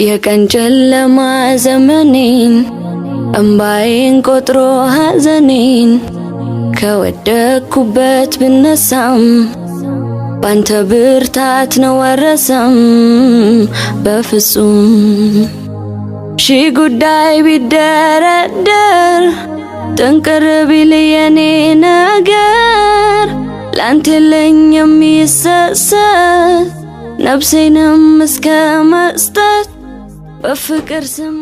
የቀን ጨለማ ዘመኔን እምባዬን ቆጥሮ ሐዘኔን ከወደኩበት ብነሳም ባንተ ብርታት ነው አረሳም በፍጹም። ሺ ጉዳይ ቢደረደር ጥንቅር ቢል የኔ ነገር ላንተ የለኝ የሚሰሰት ነፍሴንም እስከ መስጠት በፍቅር ስም።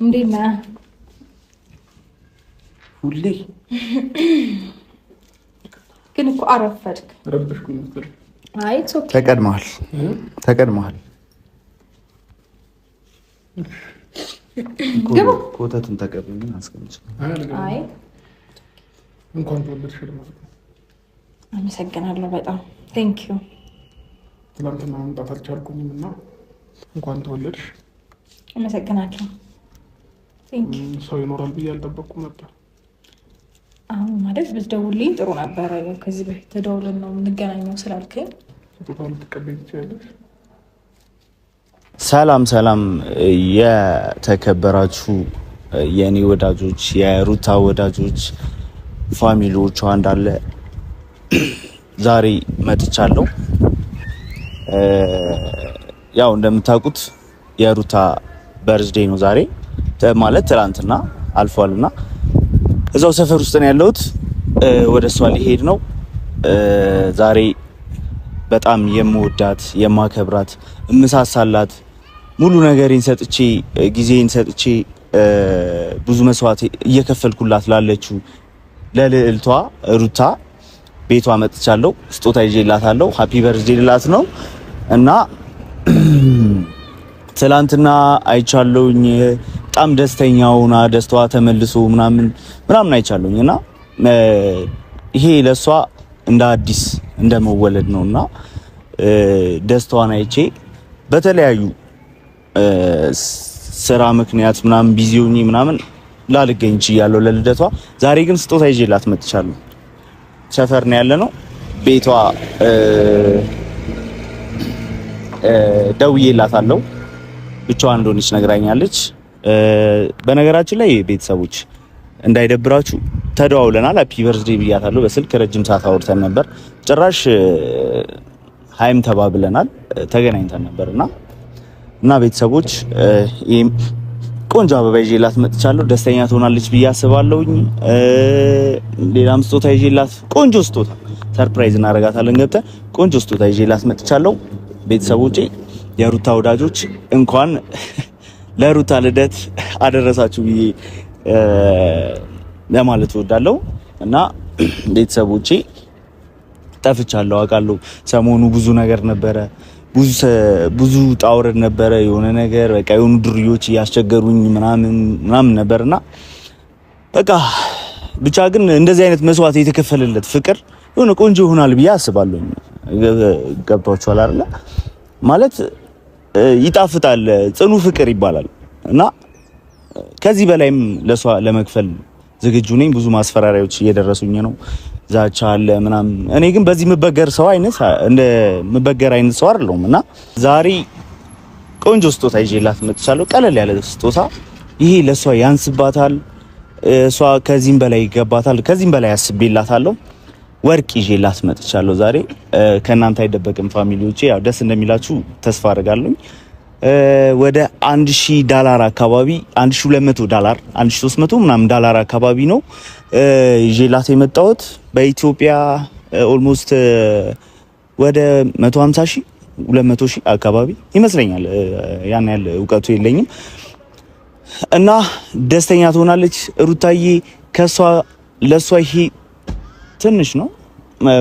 እንዴት ነህ? ሁሌ ግን እኮ አረፈድክ። አይ it's okay። ተቀድመሃል፣ ተቀድመሃል። ግባ። ኮተቱን ተቀብለን አስቀምጭ። አይ እንኳን ተወለድሽ ማለት ነው። አመሰግናለሁ በጣም thank you። ትናንትና መምጣት አልቻልኩኝም እና እንኳን ተወለድሽ። አመሰግናለሁ። Thank you። ሰው ይኖራል ብዬ አልጠበቅኩም ነበር። አሁን ማለት ብትደውልልኝ ጥሩ ነበረ። ከዚህ በፊት ተደውለን ነው የምንገናኘው ስላልከኝ ስጦታውን ልትቀበይ ትችያለሽ። ሰላም ሰላም፣ የተከበራችሁ የእኔ ወዳጆች፣ የሩታ ወዳጆች፣ family ዎቿ እንዳለ ዛሬ መጥቻለሁ። ያው እንደምታውቁት የሩታ birthday ነው ዛሬ፣ ማለት ትላንትና አልፏልና እዛው ሰፈር ውስጥ ነው ያለሁት። ወደ እሷ ሊሄድ ነው ዛሬ። በጣም የምወዳት፣ የማከብራት፣ እምሳሳላት፣ ሙሉ ነገሬን ሰጥቼ፣ ጊዜን ሰጥቼ፣ ብዙ መስዋዕት እየከፈልኩላት ላለችው ለልዕልቷ ሩታ ቤቷ መጥቻለሁ። ስጦታ ይዤላታለሁ። Happy birthday ልላት ነው። እና ትላንትና አይቻለሁኝ፣ በጣም ደስተኛ ሆና ደስታዋ ተመልሶ ምናምን ምናምን አይቻለሁኝ። እና ይሄ ለሷ እንደ አዲስ እንደ መወለድ ነውና ደስታዋን አይቼ በተለያዩ ስራ ምክንያት ምናምን busy ሆኜ ምናምን ላልገኝ ችያለሁ ለልደቷ። ዛሬ ግን ስጦታ ይዤላት መጥቻለሁ። ሰፈር ነው ያለነው። ቤቷ ደውዬላታለሁ። ብቻዋን እንደሆነች ነግራኛለች። በነገራችን ላይ ቤተሰቦች እንዳይደብራችሁ ተደዋውለናል። Happy birthday ብያታለሁ በስልክ፣ ረጅም ሰዓት አውርተን ነበር። ጭራሽ hi ም ተባብለናል፣ ተገናኝተን ነበርና እና ቤተሰቦች ይሄም ቆንጆ አበባ ይዤላት መጥቻለሁ። ደስተኛ ትሆናለች ብዬ አስባለሁኝ። ሌላም ስጦታ ይዤላት፣ ቆንጆ ስጦታ surprise እናደርጋታለን ገብተን፣ ቆንጆ ስጦታ ይዤላት መጥቻለሁ። ቤተሰቦቼ፣ የሩታ ወዳጆች እንኳን ለሩታ ልደት አደረሳችሁ ብዬ ለማለት እወዳለሁ። እና ቤተሰቦቼ ጠፍቻለሁ አውቃለሁ። ሰሞኑ ብዙ ነገር ነበረ፣ ብዙ ብዙ ጣውረድ ነበረ። የሆነ ነገር በቃ የሆኑ ዱርዮች እያስቸገሩኝ ምናምን ምናምን ነበርና በቃ ብቻ ግን እንደዚህ አይነት መስዋዕት የተከፈለለት ፍቅር የሆነ ቆንጆ ይሆናል ብዬ አስባለሁ። ገብቷችኋል አይደለ? ማለት ይጣፍጣል፣ ጽኑ ፍቅር ይባላል። እና ከዚህ በላይም ለሷ ለመክፈል ዝግጁ ነኝ። ብዙ ማስፈራሪያዎች እየደረሱኝ ነው፣ ዛቻ አለ ምናምን። እኔ ግን በዚህ ምበገር ሰው አይነት እንደ ምበገር አይነት ሰው አይደለሁም። እና ዛሬ ቆንጆ ስጦታ ይዤላት መጥቻለሁ። ቀለል ያለ ስጦታ፣ ይሄ ለሷ ያንስባታል። እሷ ከዚህም በላይ ይገባታል። ከዚህም በላይ አስቤላታለሁ። ወርቅ ይዤላት መጥቻለሁ ዛሬ። ከእናንተ አይደበቅም family ዎቼ፣ ያው ደስ እንደሚላችሁ ተስፋ አደርጋለሁ። ወደ 1000 ዳላር አካባቢ፣ 1200 ዳላር፣ 1300 ምናምን ዳላር አካባቢ ነው ይዤላት የመጣሁት። በኢትዮጵያ almost ወደ 150 ሺህ፣ 200 ሺህ አካባቢ ይመስለኛል። ያን ያህል እውቀቱ የለኝም። እና ደስተኛ ትሆናለች ሩታዬ። ከሷ ለሷ ይሄ ትንሽ ነው።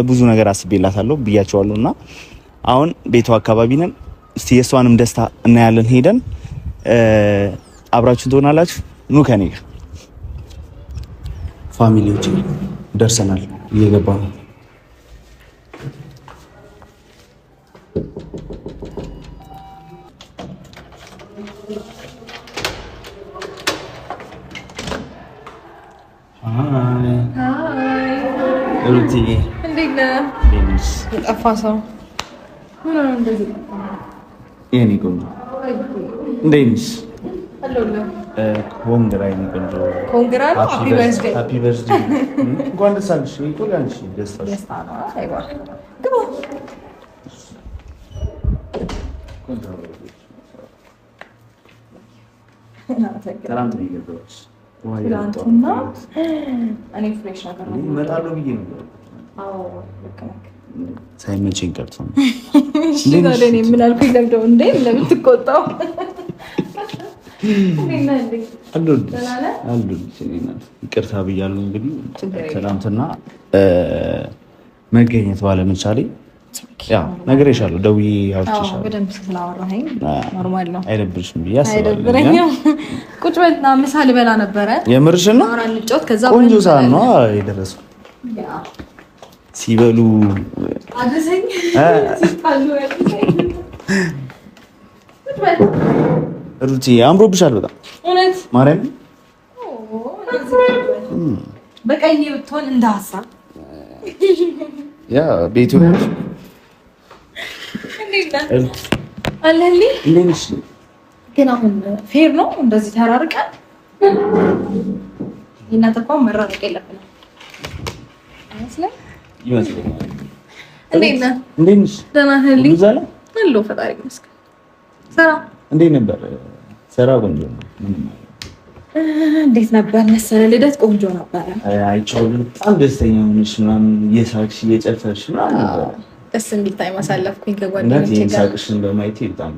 ብዙ ነገር አስቤላታለሁ ብያቸዋለሁ። እና አሁን ቤቷ አካባቢ ነን። እስቲ የእሷንም ደስታ እናያለን ሄደን። አብራችሁን ትሆናላችሁ። ኑ ከኔ ጋር family ዎች፣ ደርሰናል። እየገባ ነው። ሩትዬ እንዴት ነህ? የጠፋ ሰው የኔ ቆንጆ እንዴት ነሽ? Congra የኔ ቆንጆ Congra ነው። Happy birthday። Happy birthday። እንኳን ደስ አለሽ። ይሄ እኮ ለአንቺ ደስታሽ ደስታ ነው። አይዋ ግባ። ትናንት ነው የገባሁት። ትናንትና እኔ fresh ነገር ነው እመጣለሁ ብዬ ነበር። አዎ ልክ ነህ። ሳይመቸኝ ቀርቶ ነው። እሺ ታዲያ እኔ ምን አልኩኝ? ለምደው እንዴ ለምን ትቆጣው? አለሁልሽ አለሁልሽ። እኔ እናት ይቅርታ ብያለሁ። እንግዲህ ትናንትና መገኘት ባለመቻሌ ያው ነግሬሻለሁ፣ ደውዬ አውርቼሻለሁ። በደንብ ስላወራኸኝ normal ነው፣ አይደብርሽም ብዬ አስባለሁ። አይደብረኝም። ቁጭ በልና ምሳ ልበላ ነበረ። የምርሽን ነው? አውራ እንጫወት። ከዛ ቆንጆ ሰዓት ነው የደረስኩት። ሲበሉ አድርሰኝ ሲጣሉ አድርሰኝ። ቁጭ በል ሩቲ አምሮብሻል በጣም እውነት ማርያም። በቀኝ ብትሆን እንደ ሀሳብ ያ ቤቱ አለህልኝ። ግን አሁን fair ነው እንደዚህ ተራርቀን? የእናንተ እንኳን መራረቅ የለብንም አይመስልም? ይመስለኛል። እንዴት ነህ? እንዴት ነሽ? ደህና ነህልኝ? ሁሉ ሰላም አለሁ፣ ፈጣሪ ይመስገን። ስራ እንዴት ነበር? ስራ ቆንጆ ነው። እንዴት ነበር መሰለህ? ልደት ቆንጆ ነበረ። አይቼዋለሁ። በጣም ደስተኛ ሆነሽ ምናምን እየሳቅሽ እየጨፈርሽ ምናምን ነበር። ደስ የሚል time አሳለፍኩኝ ከጓደኞቼ ጋር። ሳቅሽን በማየቴ በጣም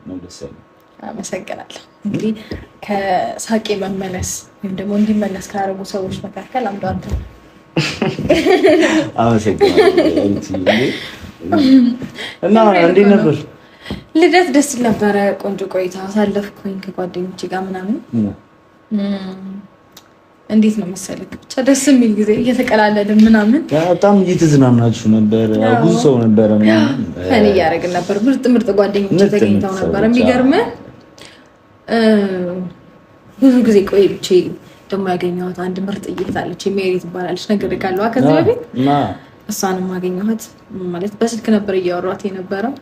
ነው ደስ ያለኝ። አመሰግናለሁ። እንግዲህ ከሳቄ መመለስ ወይም ደግሞ እንዲመለስ ካደረጉ ሰዎች መካከል አንዱ አንተ ነህ። አመሰግናለሁ። እና እንዴት ነበር ልደት? ደስ ይል ነበረ። ቆንጆ ቆይታ አሳለፍኩኝ ከጓደኞቼ ጋር ምናምን። እንዴት ነው መሰለህ፣ ብቻ ደስ የሚል ጊዜ እየተቀላለድን ምናምን በጣም እየተዝናናችሁ ነበር። ብዙ ሰው ነበረ ምናምን fun እያደረግን ነበር። ምርጥ ምርጥ ጓደኞች ተገኝተው ነበር። የሚገርምህ ብዙ ጊዜ ቆይቼ ደግሞ ያገኘኋት አንድ ምርጥ እህት አለች፣ ሜሪ ትባላለች። ነግሬሃለሁ ከዚህ በፊት እሷንም አገኘኋት። ማለት በስልክ ነበር እያወሯት የነበረው።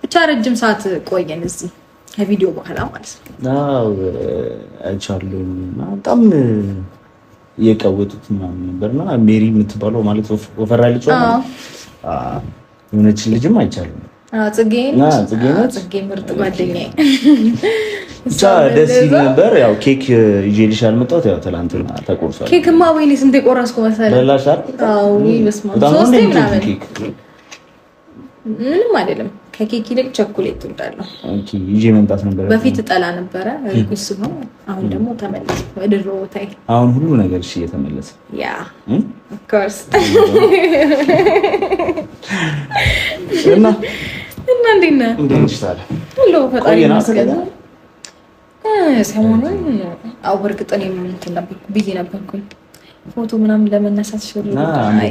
ብቻ ረጅም ሰዓት ቆየን እዚህ ከቪዲዮ በኋላ ማለት ነው። አዎ አይቻለሁ። በጣም እየቀወጡት ምናምን ነበርና ሜሪ የምትባለው ማለት ወፈራ ልጅ የሆነችን ልጅም አይቻልም። ጽጌ ጽጌ ምርጥ ጓደኛዬ። ብቻ ደስ ይል ነበር። ያው ኬክ ይዤልሽ አልመጣሁት። ያው ትናንትና ተቆርሷል። ኬክማ ወይኔ ስንት የቆረስኩ መሰለህ። በላሽ አይደል? አዎ በስመ አብ ሶስቴ ምናምን። ምንም አይደለም። ከኬክ ይልቅ ቸኮሌት እወዳለሁ። Okay ይዤ መምጣት ነበር። በፊት እጠላ ነበረ እርጉዝ ስሆን፣ አሁን ደግሞ ተመለስኩ ወደ ድሮ ቦታዬ። አሁን ሁሉ ነገር እሺ እየተመለሰ Yeah, of course። እና እና እንዴት ነህ? እንዴት ነሽ ታዲያ? ሁሉ ፈጣሪ ይመስገን። ሰሞኑን አዎ፣ በእርግጥ እኔም እንትን ነበርኩ ብዬ ነበርኩኝ ፎቶ ምናምን ለመነሳት ሽሩ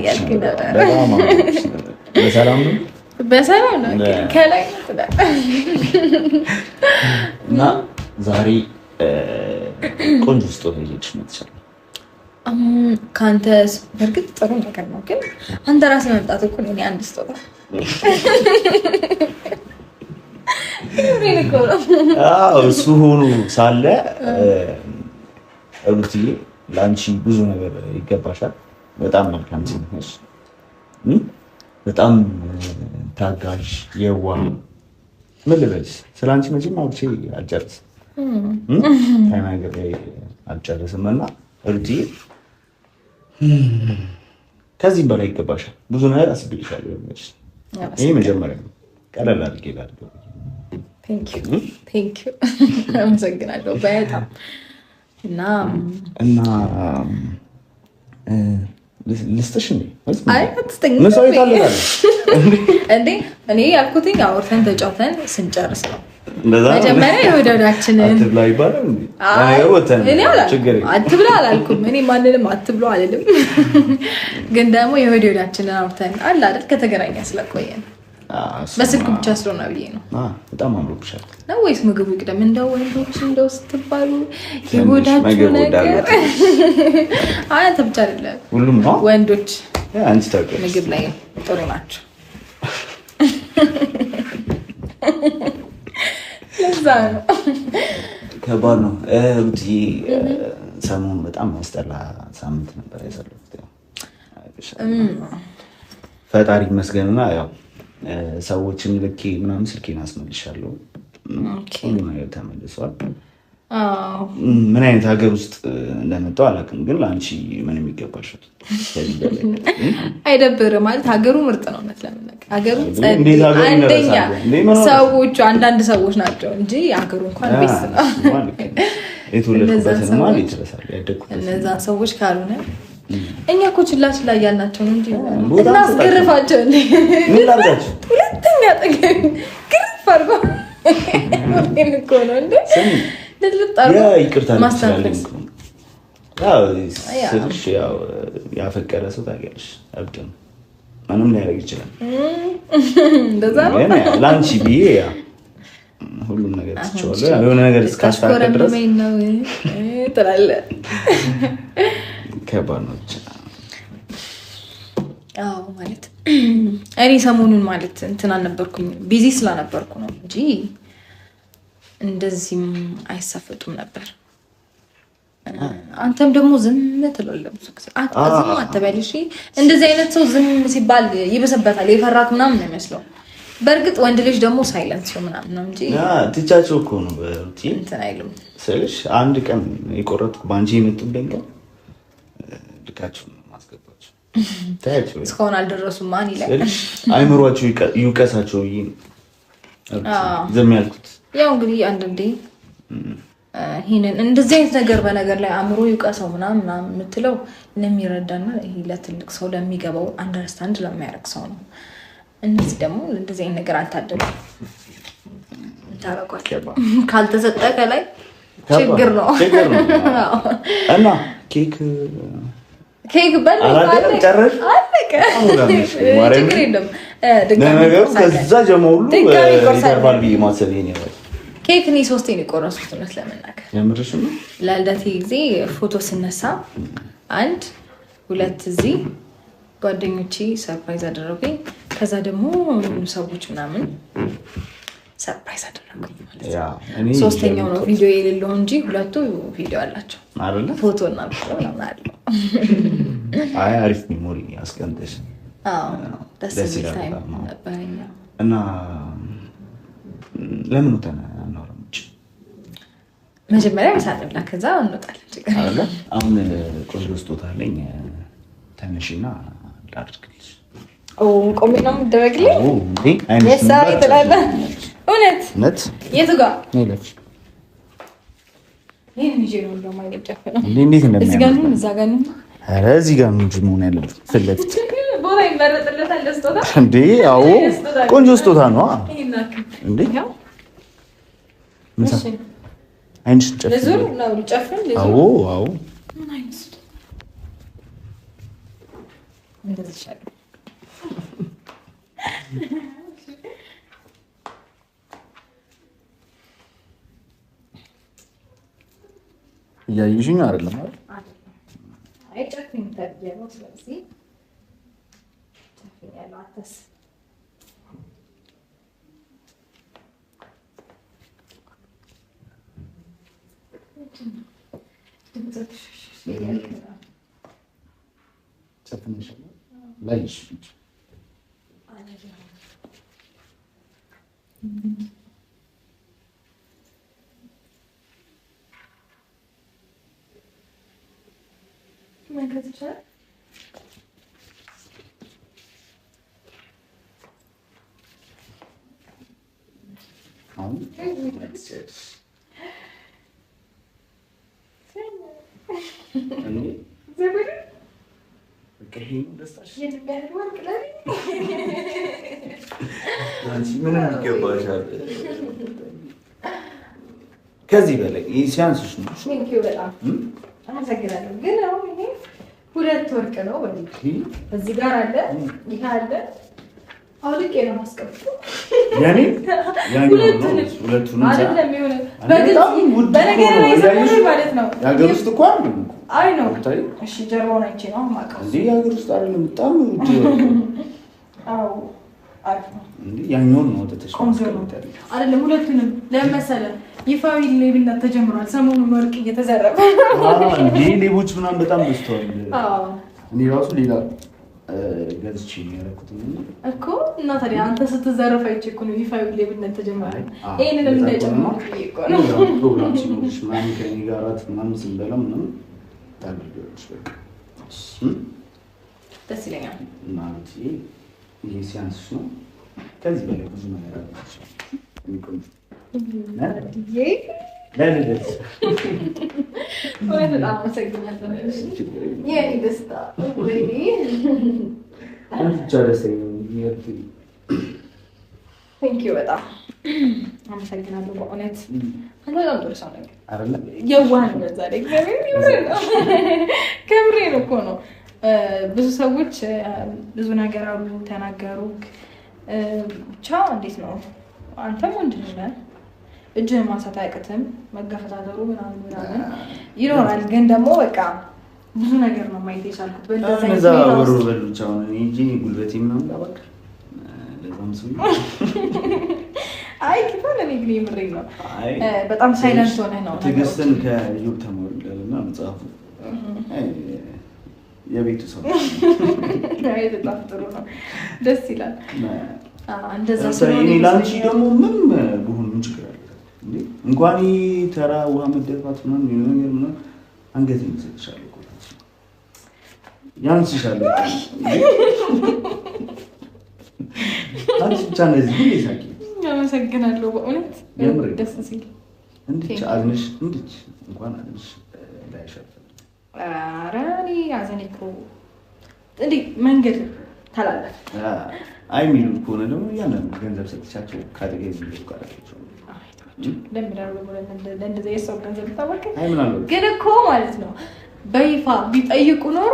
ያልኩኝ ነበር። በሰላም ነው በሰላም ነው ከላይ እና ዛሬ ቆንጆ ስጦታ ይዤልሽ መጥቻለሁ። ከአንተ በእርግጥ ጥሩ ነገር ነው፣ ግን አንተ ራስህ መምጣት እኮ እኔ አንድ ስጦታ። እሱ ሆኖ ሳለ ሩትዬ ለአንቺ ብዙ ነገር ይገባሻል። በጣም መልካም ሴት ነሽ። በጣም ታጋሽ፣ የዋህ፣ ምን ልበልሽ፣ ስለ አንቺ መቼም አውርቼ አልጨርስም፣ ተናግሬ አልጨርስም። እና ሩትዬ ከዚህም በላይ ይገባሻል። ብዙ ነገር አስብልሻለሁ። ይሄ መጀመሪያ ነው። ቀለል አድርጌ ላድርገው። Thank you አመሰግናለሁ በጣም። እና እና ልስጥሽ እንዴ? አይ አትስጠኝ። እንዴ እኔ ያልኩትኝ አውርተን ተጫውተን ስንጨርስ ነው። መጀመሪያ የወዳዳችንን አትብላ ይባላል እንዴ? አትብላ አላልኩም እኔ ማንንም አትብሎ አልልም። ግን ደግሞ የወዳዳችንን አውርተን አለ አይደል ከተገናኘን ስለቆየን በስልክ ብቻ ስለሆነ ብዬ ነው። በጣም አምሮብሻል ነው ወይስ ምግቡ ይቅደም? እንደው ወንዶች እንደው ስትባሉ የጎዳችሁ ነገር አይ አንተ ብቻ አይደለም ሁሉም ነው። ወንዶች አንቺ ታውቂያለሽ ምግብ ላይ ጥሩ ናቸው። ለዛ ነው ከባድ ነው። ሩቲ ሰሞኑን በጣም ያስጠላ ሳምንት ነበር ያሳለፍኩት። ያው ፈጣሪ ይመስገንና ያው ሰዎችን ልኬ ምናምን ስልኬን አስመልሻለሁ። ሁሉ ነገር ተመልሷል። ምን አይነት ሀገር ውስጥ እንደመጣሁ አላውቅም፣ ግን ለአንቺ ምንም ይገባሻል። አይደብርም ማለት ሀገሩ ምርጥ ነው። እውነት ለመናገር ሀገሩ አንደኛ፣ ሰዎቹ አንዳንድ ሰዎች ናቸው እንጂ ሀገሩ እንኳን best ነው። የተወለድኩበትንማ ይትረሳል ያደግኩበት እነዛን ሰዎች ካልሆነ እኛ እኮ ችላ ችላ እያልናቸው ነው እንጂ እናስገርፋቸው። ምን ላድርጋቸው? ሁለተኛ ጠገብ ግርፍ አድርጎ እኮ ነው እንደ ይቅርታ ስልሽ ያው ያፈቀረ ሰው ታውቂያለሽ፣ እብድ ነው፣ ምንም ሊያደርግ ይችላል። እንደዛ ነው። ለአንቺ ብዬ ሁሉም ነገር ትቼዋለሁ። የሆነ ነገር እስካስተካከል ድረስ ትላለህ። ከባድ ነው ብቻ። አዎ ማለት እኔ ሰሞኑን ማለት እንትን አልነበርኩኝ busy ስላነበርኩ ነው እንጂ እንደዚህም አይሳፈጡም ነበር። አንተም ደግሞ ዝም ትላለህ ብዙ ጊዜ። ዝም አትበል እሺ። እንደዚህ አይነት ሰው ዝም ሲባል ይበሰበታል፣ የፈራክ ምናምን ነው የሚመስለው። በእርግጥ ወንድ ልጅ ደግሞ silence ምናምን ነው እንጂ ትቻቸው እኮ ነው እንትን አይልም ስልሽ። አንድ ቀን የቆረጥኩ በአንቺ የመጡብኝ ቀን ልካችሁ ማስገባችሁ ታያቸው እስካሁን አልደረሱም። ማን ይላል አይምሯቸው ይውቀሳቸው ብዬ ዝም ያልኩት። ያው እንግዲህ አንዳንዴ ይሄንን እንደዚህ አይነት ነገር በነገር ላይ አእምሮ ይውቀሰው ምናምን ምናምን የምትለው ለሚረዳና ይሄ ለትልቅ ሰው ለሚገባው understand ለሚያደርግ ሰው ነው። እነዚህ ደግሞ እንደዚህ አይነት ነገር አልታደሉም። ታረቋል ካልተሰጠ ከላይ ችግር ነው እና ኬክ ኬክ አለቀ። ችግር የለም። ለነገሩ ከዛ ጀምሮ ሁሉ ይቀርባል ብዬ ማሰብ ይሄን ያህል ኬክ እኔ ሶስቴ ነው የቆረስኩት። እውነት ለመናገር የምርሽ ነው። ለልደቴ ጊዜ ፎቶ ስነሳ አንድ ሁለት እዚህ ጓደኞቼ surprise አደረጉኝ። ከዛ ደግሞ ሰዎች ምናምን surprise አደረጉኝ ማለት ነው። ሶስተኛው ነው ቪዲዮ የሌለው እንጂ ሁለቱ ቪዲዮ አላቸው አይደለ? ፎቶ እና ቪዲዮ ምናምን አለው። አይ አሪፍ memory አስቀምጠሽ። አዎ ደስ የሚል time ነበረኝ። እና ለምን ወተን አናወራም? ውጭ መጀመሪያ ምሳ እንብላ፣ ከዛ እንወጣለን። ችግር የለም። አሁን ቆንጆ ስጦታ አለኝ። ተነሺና ላድርግልሽ። ቆሜ ነው የምትደረግልኝ? ትላለህ። እውነት እውነት? የቱ ጋር ይሄን ይዤ ነው እንደውም አይጨፍንም። እንዴት እንደሚያምር እዚህ ጋር ነው፣ እዛ ጋር ነው። ኧረ እዚህ ጋር ነው እንጂ መሆን ያለበት ፊት ለፊት ቦታ ይመረጥለታል ለስጦታ። እንዴ አዎ፣ ቆንጆ ስጦታ ነው። እንዴ አይንሽን ጨፍን። ልዙር ነው ልጨፍን? አዎ አዎ። ምን አይነት ስጦታ እንደዚህ ይሻላል። እያየሽኝ አይደለም አይደል? አይ ጨፍኝ ተብዬ ነው። ስለዚህ ጨፍኛለሁ። አንተስ? መንከት ይቻላል። ምንም ይገባሻል። ከዚህ በላይ ሲያንስሽ ነው። በጣም አመሰግናለሁ። ግን አሁን ይሄ ሁለት ወርቅ ነው። እዚህ ጋር አለ፣ ይሄ አለ። አውልቄ ነው የማስቀምጠው። የኔ ሁለቱንም አይደለም የሆነ በግልጽ በነገር ላይ ሰሞኑን ማለት ነው የሀገር ውስጥ እኮ አይደለም እኮ። አይ ነው። እሺ ጀርባውን አይቼ ነው የማውቀው። እንዴ የሀገር ውስጥ አይደለም፣ በጣም ውድ። አዎ አሪፍ ነው። እንዴ ያኛውን ነው አውጥተሽ ቆንጆ ነው አይደለም? ሁለቱንም ለመሰለ ይፋዊ ሌብነት ተጀምሯል። ሰሞኑን ወርቅ እየተዘረፈ እንዴ ሌቦች ምናምን በጣም በዝተዋል። አዎ እኔ ራሱ ሌላ ገዝቼ ነው ያደረኩት እኮ። እና ታዲያ አንተ ስትዘረፍ አይቼ እኮ ነው ይፋዊ ሌብነት ተጀመረ። ይሄንንም እንዳይጨምሩ እኮ ነው። ፕሮግራም ሲኖርሽ ምናምን ከእኔ ጋር እራት ምናምን ስንበላ ምናምን ታደርጊዋለሽ። በቃ ደስ ይለኛል። ማለት ይሄ ሲያንስሽ ነው። ከዚህ በላይ ብዙ ነገር አለ። ለልደት በጣም አመሰግናለሁ። የእኔ ደስታ ወይኔ ብቻ ደስተኛ thank you በጣም አመሰግናለሁ። በእውነት አንተ በጣም ጥሩ ሰው ነህ። አይደለ? የዋህ ነው። በዛ ላይ እግዚአብሔር ይመስገን ከምሬን እኮ ነው። ብዙ ሰዎች ብዙ ነገር አሉ ተናገሩ። ብቻ እንዴት ነው አንተም ወንድ ነህ፣ እጅህን ማንሳት አያቅትም። መገፈታተሩ ምናምን ምናምን ይኖራል፣ ግን ደግሞ በቃ ብዙ ነገር ነው ማየት የቻልኩት በእንደዛ አይነት እነዛ ሁኔታ ወሮ ውስጥ። በሎች አሁን እኔ እንጂ ጉልበቴ ምናምን ላባክን ለዛም ሰው አይ ኪፋን፣ እኔ ግን የምሬን ነው። አይ በጣም silent ሆነህ ነው ትዕግስትን ከኢዮብ ተማሩ ይላልና መጽሐፉ። አይ የቤቱ ሰው አይ በጣም ጥሩ ነው፣ ደስ ይላል። እንደዛ ለምሳሌ ስለሆነ እኔ ለአንቺ ይመስለኛል። ደግሞ ምንም ብሆን ምን ችግር አለ እንዴ? እንኳን ይሄ ተራ ውሃ መደፋት ምናምን የሆነ ነገር ምናምን አንገቴን እሰጥሻለሁ እኮ ለአንቺ። ያንስሻል እኮ እንዴ? አንቺ ብቻ እንደዚህ ሁሌ ሳቂ። አመሰግናለሁ በእውነት የምሬን። ደስ ሲል። እንድች አዝነሽ እንድች እንኳን አዝነሽ ላይሸፍን። ኧረ እኔ አዘኔ እኮ እንዴ መንገድ ተላለፍ። አይ የሚሉ ከሆነ ደግሞ እያንዳንዱ ገንዘብ ሰጥቻቸው ካደገ የሚሉ ቃላቸው ለእንደዚያ የሰው ገንዘብ ብታባክን አይ ምን አለው ግን እኮ ማለት ነው በይፋ ቢጠይቁ ኖሮ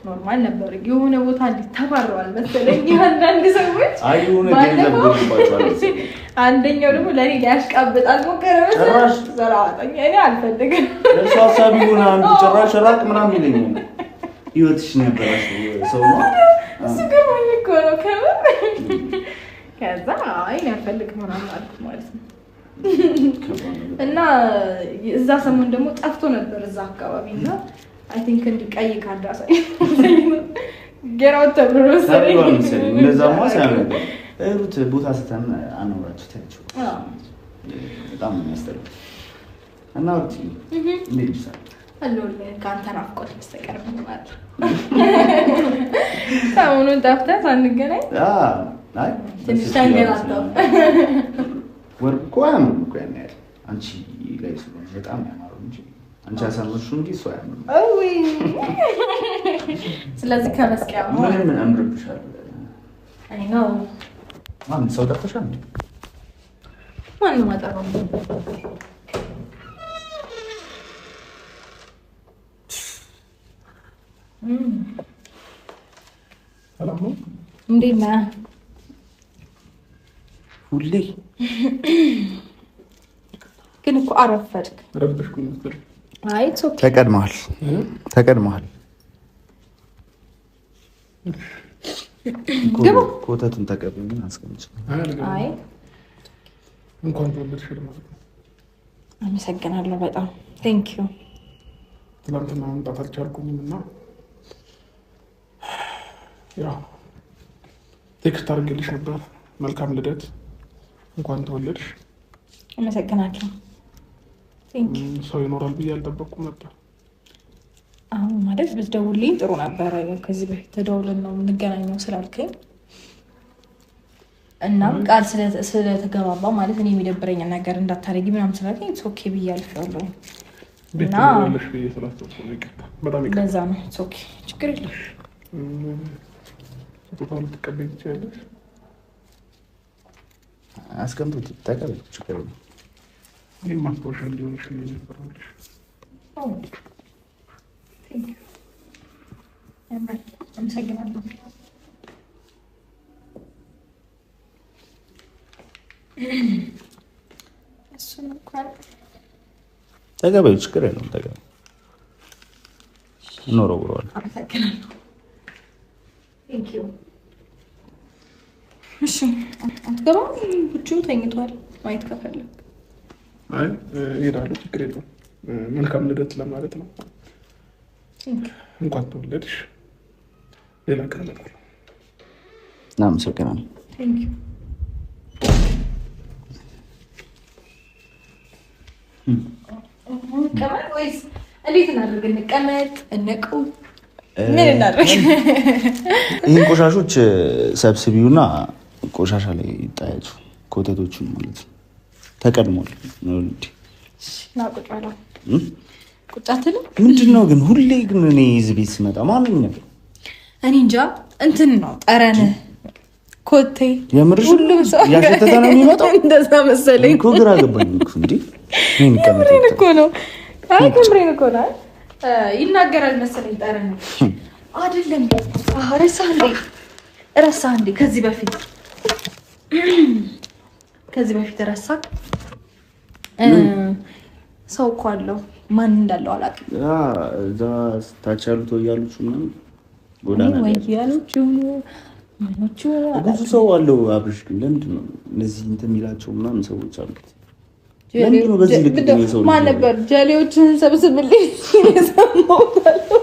normal ነበር። የሆነ ቦታ እንዲህ ተባረዋል መሰለኝ አንዳንድ ሰዎች። አይ የሆነ ገንዘብ ባለፈው ጎድሎባቸዋል መሰለኝ። አንደኛው ደግሞ ለእኔ ሊያሽቃብጥ አልሞከረ መሰለኝ። ጭራሽ። ዘራ አወጣኝ፣ እኔ አልፈልግም። ለእሱ ሀሳብ የሆነ አንዱ ጭራሽ ራቅ ምናምን ይለኛል። ህይወትሽ ነበራሽ ሰው ነው። እሱ ገርሞኝ እኮ ነው ከምር። ከዛ አይ እኔ አልፈልግም ምናምን አልኩት ማለት ነው። እና እዛ ሰሞን ደግሞ ጠፍቶ ነበር እዛ አካባቢ እና I think እንዲህ ቀይ ካርድ አሳይ ጌራው ተብሎ ነው መሰለኝ። ተብሏል መሰለኝ። እንደዛማ ሳይሆን ሩት ቦታ ስተን አኖራችሁ ታያቸው። አዎ። በጣም ነው የሚያስጠላው። እና ሩት እንዴት ነሽ? አለሁልህ ከአንተ ናፍቆት በስተቀር ምንም አለ። ሰሞኑን ጠፍተህ ሳንገናኝ አይ ትንሽ ተንገላታሁ። ወርቅ እኮ አያምርም እኮ ያን ያህል አንቺ ላይ ስለሆነ በጣም ያማረው እንጂ አንቺ ያሳመርሽው እንጂ እሱ አያምርም። እውይ። ስለዚህ ከመስቂያ ምንም አምርብሻል። አይ ነው። ማን ሰው ጠርተሻል እንዴ? ማንም አጠራም። ሰላም ነው? እንዴት ነህ? ሁሌ ግን እኮ አረፈድክ። ረበሽኩኝ መሰለኝ። አይ it's okay። ተቀድመሃል፣ ተቀድመሃል። ግባ። ኮተቱን ተቀበይና አስቀምጪ። አይ አልገባም። አይ እንኳን ተወለድሽ ለማለት ነው። አመሰግናለሁ በጣም thank you። ትናንትና መምጣት አልቻልኩኝም እና ያው text አድርጌልሽ ነበር። መልካም ልደት፣ እንኳን ተወለድሽ። አመሰግናለሁ thank you። ሰው ይኖራል ብዬ አልጠበቅኩም ነበር። አሁን ማለት ብትደውልልኝ ጥሩ ነበረ። ከዚህ በፊት ተደውለን ነው የምንገናኘው ስላልከኝ እናም ቃል ስለተገባባ ማለት እኔ የሚደብረኝን ነገር እንዳታደርጊ ምናምን ስላልከኝ it's okay ብዬ አልፌዋለሁ። ቤት እና ትኖሪያለሽ ብዬ ስላሰብኩ ነው። ይቅርታ፣ በጣም ይቅርታ። ለዛ ነው it's okay፣ ችግር የለም። ስጦታውን ልትቀበይ ትችያለሽ? አስቀምጡት፣ ተቀበይ፣ ችግር የለም። ይህ ማስታወሻ እንዲሆንሽ ብዬ ነው የሰራሁልሽ። Thank you። ያምራል። አመሰግናለሁ። እሱን እንኳን ተቀበዩ፣ ችግር የለውም ተቀበዩ። እንወረውረዋለን። አመሰግናለሁ። Thank you። እሺ አትገባም? ቡቺው ተኝቷል። ማየት ከፈለግ አይ እሄዳለሁ፣ ችግር የለውም። መልካም ልደት ለማለት ነው። እንኳን ተወለድሽ። ሌላ ቀን እመጣለሁ። እናመሰግናለን። Thank you። እንቀመጥ ወይስ እንዴት እናድርግ? እንቀመጥ? እንቁም? ምን እናድርግ? ይህን ቆሻሾች ሰብስቢውና ቆሻሻ ላይ ይጣያቸው፣ ኮተቶቹን ማለት ነው። ተቀድሟል። ና ቁጭ በለው። ቁጭ አትልም? ምንድን ነው ግን ሁሌ ግን እኔ እዚህ ቤት ስመጣ ማንም ነገር እኔ እንጃ እንትን ነው ጠረን ኮቴ የምርሽ ሁሉም ሰው እያሸተተ ነው የሚመጣው። እንደዛ መሰለኝ። እኮ ግራ ገባኝ እኮ እንዴ። እኔን ቀመጥ ከምሬን እኮ ነው። አይ ከምሬን እኮ ነው። ይናገራል መሰለኝ ጠረን አይደለም። ረሳህ እንዴ? ረሳህ እንዴ? ከዚህ በፊት ረሳህ። ሰው እኮ አለው፣ ማን እንዳለው አላውቅም። እዛ ታች ያሉት ወያሎቹ ምናምን ጎዳና ላይ ወያሎቹ ምኖቹ ብዙ ሰው አለው። አብርሽ ግን ለምንድን ነው እነዚህ እንትን የሚላቸው ምናምን ሰዎች አሉት? ለምንድን ነው በዚህ ልክ ግን የሰው ልጅ ማን ነበር ጀሌዎችን ሰብስብልኝ ሲል የሰማሁት አለው።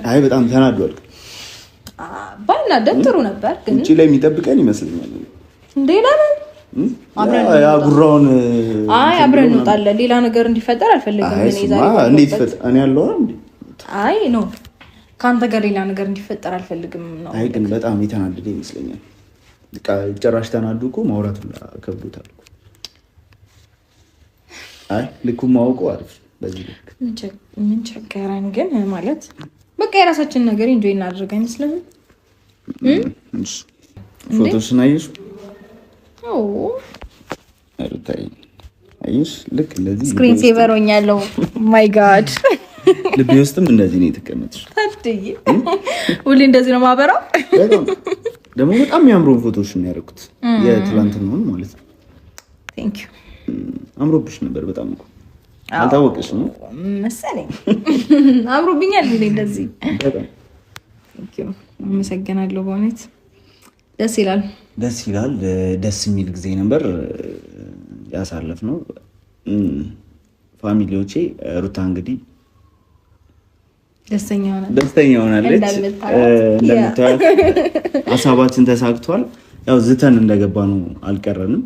አይ በጣም ተናዷል። ባይናደድ ጥሩ ነበር ግን ውጭ ላይ የሚጠብቀን ይመስለኛል። እንዴ ለምን ያ ጉራውን አይ አብረን እንወጣለን። ሌላ ነገር እንዲፈጠር አልፈልግም። አይ እኔ ዛሬ ስማ፣ እንዴት እኔ ያለው እንዴ? አይ no ከአንተ ጋር ሌላ ነገር እንዲፈጠር አልፈልግም ነው። አይ ግን በጣም የተናደደ ይመስለኛል። በቃ ጭራሽ ተናዱ እኮ ማውራት ሁላ ከብዶታል እኮ። አይ ልኩን ማወቁ አሪፍ። በዚህ ልክ ምን ቸገረን ግን ማለት በቃ የራሳችን ነገር enjoy እናድርግ አይመስልም? ፎቶሽን አየሽ? አዎ አየሽ? ልክ እንደዚህ screen saver ሆኛለሁ። My God ልቤ ውስጥም እንደዚህ ነው የተቀመጥሽ። ታድዬ ሁሌ እንደዚህ ነው ማበራው። በጣም ደግሞ በጣም የሚያምረውን ፎቶሽ ነው ያደረኩት፣ የትላንትናውን ማለት ነው። Thank you። አምሮብሽ ነበር በጣም እኮ አልታወቀሽም መሰለኝ። አምሮብኛል እንዴ እንደዚህ። በጣም Thank you፣ አመሰግናለሁ። በእውነት ደስ ይላል። ደስ ይላል። ደስ የሚል ጊዜ ነበር ያሳለፍነው። Family ዎቼ ሩታ እንግዲህ ደስተኛ ሆናለች። እንደምታያት ሀሳባችን ተሳክቷል። ያው ዝተን እንደገባ ነው አልቀረንም።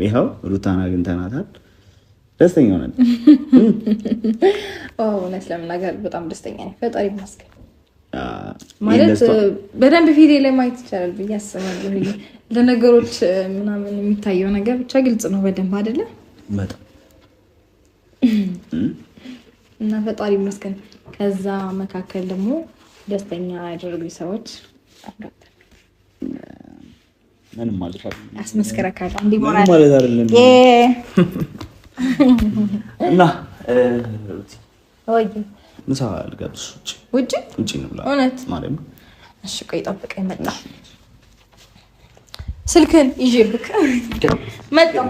ይኸው ሩታን አግኝተናታል። ደስተኛ ሆናለች። እውነት ለመናገር በጣም ደስተኛ ነኝ። ፈጣሪ ይመስገን። ማለት በደንብ ፊቴ ላይ ማየት ይቻላል ብዬ አስባለሁ። ለነገሮች ምናምን የሚታየው ነገር ብቻ ግልጽ ነው በደንብ አይደለ? በጣም እና ፈጣሪ ይመስገን። ከዛ መካከል ደግሞ ደስተኛ ያደረጉኝ ሰዎች ምንም ማለት አይደለም። አስመስክረካል። ምንም ማለት አይደለም። እና ወይ ምሳ ልጋብዝሽ። ውጭ ውጭ እንብላ። እውነት? ማርያም። እሺ ቆይ ጠብቀኝ፣ መጣ። ስልክህን ይዤብክ መጣሁ።